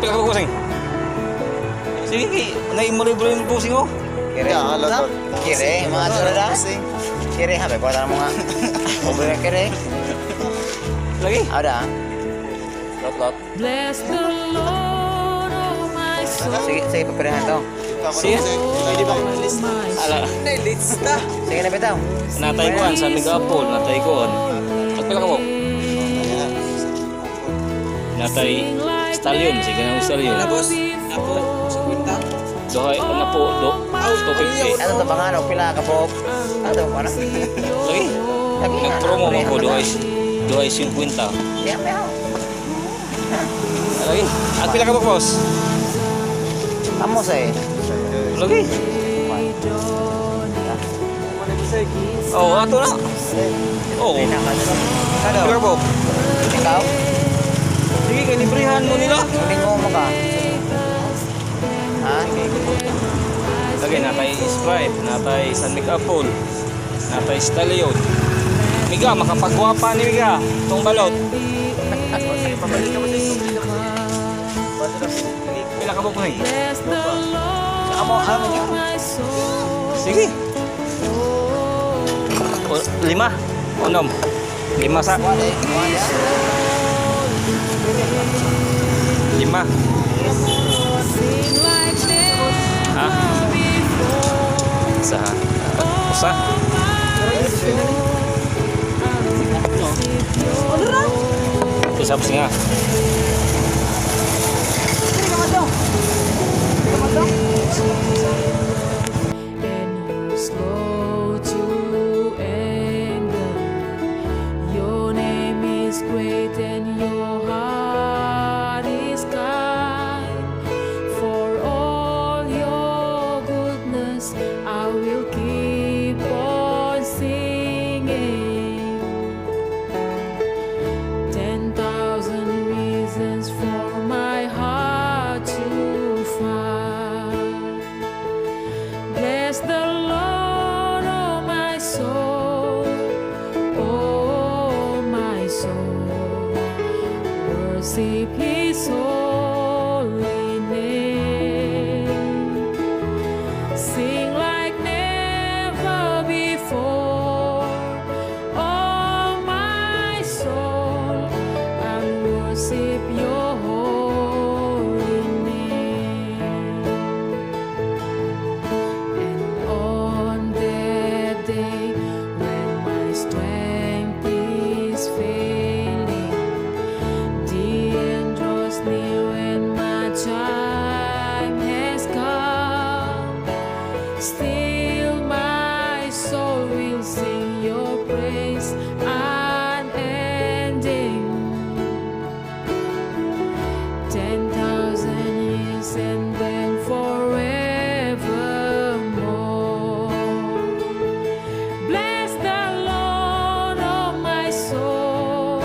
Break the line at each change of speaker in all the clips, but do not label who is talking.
Pila ka bossing? Sige, kay naimuli yung bossing oh.
Kire.
Ya, lot.
Kire, mga surada. Kire, habi ko mo nga. Pobre na kire.
Lagi.
Ada. Lot lot.
Bless the Lord, oh my soul.
Sige, sige, papirehan to.
Sige.
Pwede ba list?
Ala,
Sige na bitaw.
Natay ko an sa Megapol, natay ko an. At pila ka mo? Natay Stallion, sige na Stallion.
Tapos,
Apo, 50.
Dohay na po do 250.
Ano to bang ano, pila ka po? Ano to, ano?
Lagi. Nagpromo man ko duhay duhay 50.
Yeah, meow.
Lagi. At pila ka mo, boss?
Amo sa eh.
Lagi. Oh, ato na. Oh.
Ano?
Pila ka po?
Ikaw?
Sige, kay librihan mo nila.
Huling mo ka. Ha?
Lagi natay Sprite, natay San Mig Apple, natay Stallion. Miga, makapagwapa ni Miga. Itong balot. Pila ka mo po eh?
Bless the Lord,
Amo, amo niya.
oh my soul.
Sige. O, lima. Unom. Lima sa.
Wala eh. Wala.
Lima.
Sing like never
Ha?
before.
Isa ha. Usa.
Oh my soul, I worship your
Isa pa nga.
And you're slow to anger. Your name is great and your heart is kind. For all your goodness, I will keep on singing. 10,000 reasons for my heart to find. Bless the Lord, oh my soul, oh my soul. Worship His holy name. Sing like never before, oh my soul. I worship Your holy name. And on that day when my strength is failing, the end draws near and my time has come. Still, my soul will sing Your praise unending. 10,000 years and then forevermore. Bless the Lord, oh my soul,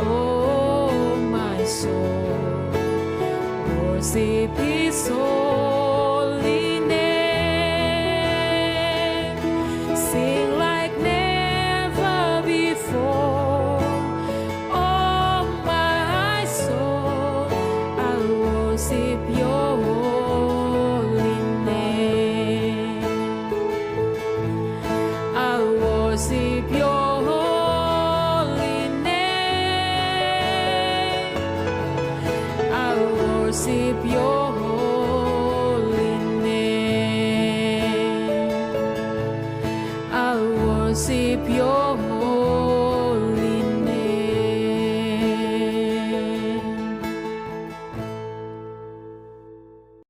oh my soul. Worship His holy name. Sing like never before. Oh my soul, I worship Your holy name. I worship Your holy name. I worship Your holy name. I worship Your